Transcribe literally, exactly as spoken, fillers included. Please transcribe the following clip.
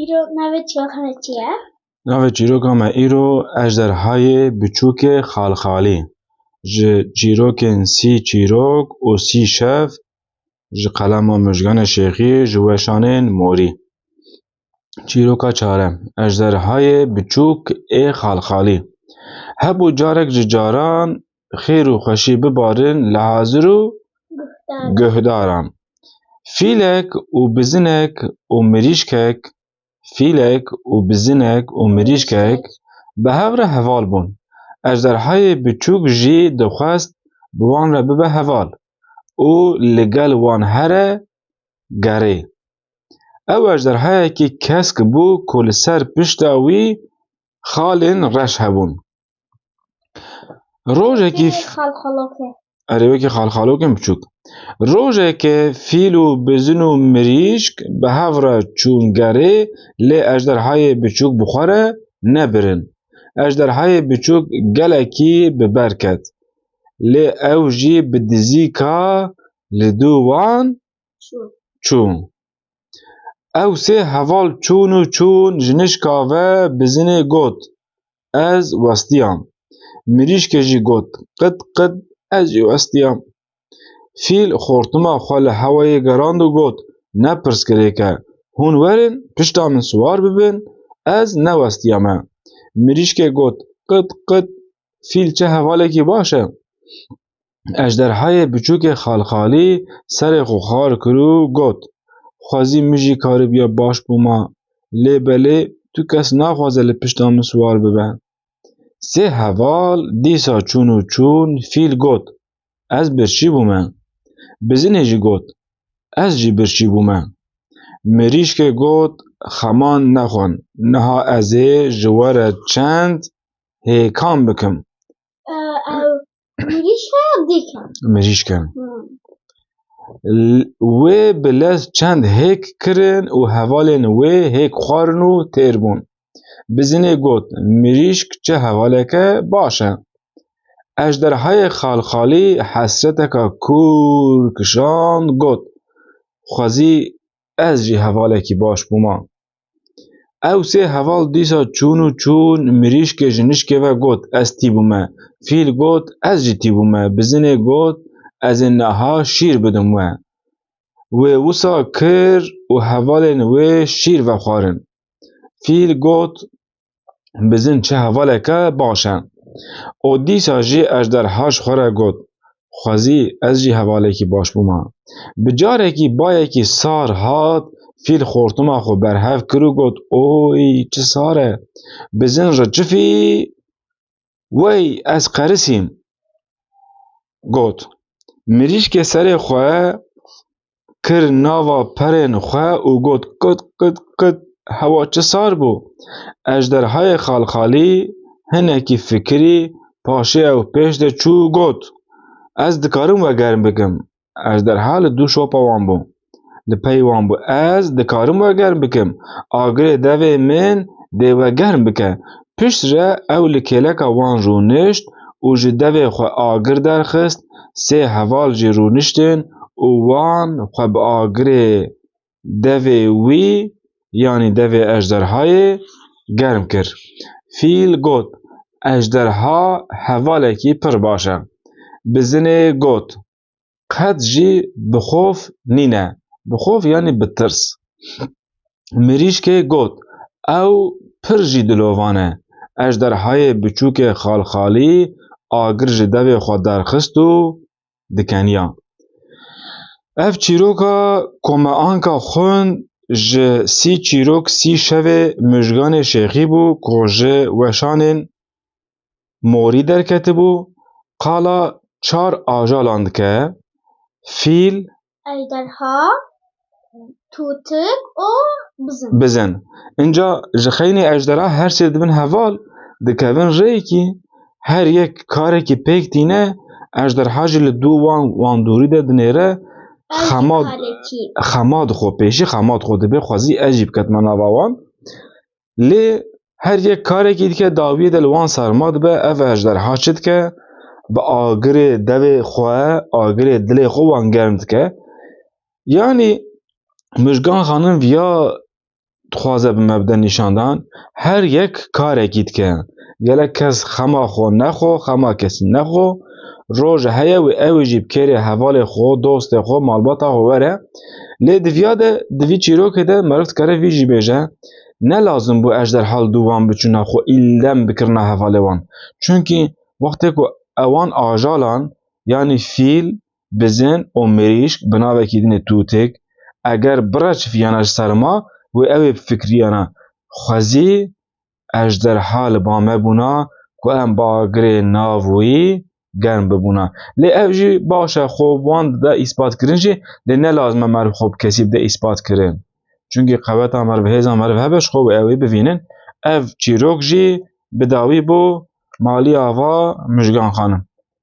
Îro navê çîroka me çi ye? Navê çîroka me îro Ejderhayê Biçûkê Xalxalî. Ji çîrokên Sî Çîrok û Sî Şev ji qelema Mijganê Şêxî ji weşanên Morî. Çîroka çare. Ejderhayê Biçûk ê Xalxalî. Hebû carek ji caran xêr û xweşî bibarin li hazir û guhdaran. Fîlek û bizinek û mirîşkek, fîlek û bizinek û mirîşkek bi hev re heval bûn. Ejderhayê Biçûk jî dixwest bi wan re bibe heval û li gel wan here gerê. Ew ejderhayekî kesk bû ku li ser pişta wî xalên reş hebûn. Rojekî Wekî f-, xalxalokê. Erê, wekî xalxalokên biçûk. Rojeke fîl û bizin û mirîşk bi hev re çûn gerê, lê ejderhayê biçûk bi xwe re nebirin. Ejderhayê biçûk gelekî bi ber ket. Lê ew jî bi dizîka li dû wan Çû. çû. Ew sê heval çûn û çûn ji nişka ve bizinê got, "Ez westiyam." Mirîşkê jî got, "Qit qit, ez jî westiyam." Fîl xortima xwe li hewayê gerand û got, "Ne pirsgirêk e, hûn werin pişta min siwar bibin, ez newestiyame." Mirîşkê got, "Qit qit, fîl çi hevalekî baş e." Ejderhayê biçûkê Xalxalî serê xwe xar kir û got, "Xwezî min jî karibiya baş bûma, lê belê tu kes naxwaze li pişta min siwar bibe." Sê heval dîsa çûn û çûn, fîl got, "Ez birçî bûme." Bizinê jî got, "Ez jî birçî bûme." Mirîşkê got, "Xeman nexwin, niha ez ê ji we re çend hêkan bikim." Ew mirîşk e ya dîk e? Mirîşk e. Hmm. L-, wê bi lez çend hêk kirin û hevalên wê hêk xwarin û têr bûn. Bizinê got, "Mirîşk çi hevaleke baş e." Ejderhayê Xalxalî hesreteka kûr kişand, got, "Xwezî ez jî hevalekî baş bûma." Ew sê heval dîsa çûn û çûn, mirîşkê ji nişkê ve got, "Ez tî bûme." Fîl got, "Ez jî tî bûme." Bizinê got, "Ez ê niha şîr bidim we." Wê wisa kir û hevalên wê şîr vexwarin. Fîl got, "Bizin çi hevaleke baş e." Û dîsa jî ejderha ji xwe re got, "Xwezî ez jî hevalekî baş bûma." Bi carekî bayekî sar hat, fîl xortima xwe berhev kir û got, "Oy, çi sar e! Bizin riçifî, wey, ez qerisîm." Got. Mirîşkê serê xwe kir nava perên xwe û got, "Qit, qit, qit, hewa çi sar bû." Ejderhayê Xalxalî hinekî fikirî, paşê ew pêş de çû û got, "Ez dikarim we germ bikim." Ejderha li dû şopa wan bû. Li pey wan bû, "Ez dikarim we germ bikim. Agirê devê min dê we germ bike." Piştre ew li kêleka wan rûnişt û ji devê xwe agir derxist. Sê heval jî rûniştin û wan xwe bi agirê devê wî, yanî devê ejderhayê, germ kir. Fîl got, "Ejderha hevalekî pir baş e." Bizinê got, "Qet jî bi xof nîne." Bi xof, yanî bi tirs. Mirîşkê got, "Ew pir jî dilovan e." Ejderhayê biçûkê Xalxalî agir ji devê xwe derxist û dikeniya. Ev çîroka ku me anka xwend ji Sî Çîrok Sî Şevê Mijganê Şêxî bû ku ji weşanên Morî derketibû, qala çar ajalan dike, fîl, ejderha, tûtik û bizin. Bizin. Înca ji xeynî ejderha her sê dibin heval, dikevin rêyekî, her yek karekî pêk tîne, ejderha jî li dû wan, wan dûrî de dinêre, xema, xema dixwe pêşî, xema dixwe dibe, xwezî ez jî biketime nava wan. Lê her yek karekî dike, dawiyê de li wan serma dibe, ev ejderha çi dike? Bi agirê devê xwe, agirê dilê xwe wan germ dike. Yanî Mijgan xanim viya dixwaze bi me bide nîşandan, her yek karekî dike. Gelek kes xema xwe nexwe, xema kesî nexwe. Roj heye wê ew jî bi kêrê hevalê xwe, dostê xwe, malbata xwe were. Lê di viya de, di vî çîrokê de meriv dikare vî jî bêje, ne lazim bû ejderha li dû wan biçûna xwe îldem bikirina hevalê wan. Çunkî wextê ku ewan ajalan, yanî fîl, bizin û mirîşk bi navekî din ê tûtik, eger bireçifiyana ji ser ma, wê ew ê bifikriyana, xwezî ejderha li ba me bûna ku em bagirê nav wî germ bibûna. Lê ev jî baş e, xwe wan dide îspat kirin jî, lê ne lazim e meriv xwe bi kesî bide îspat kirin. Çunkî qeweta meriv, hêza meriv hebe ji xwe wê ew ê bivînin. Ev çîrok jî bi dawî bû malî ava Mijgan Xanim.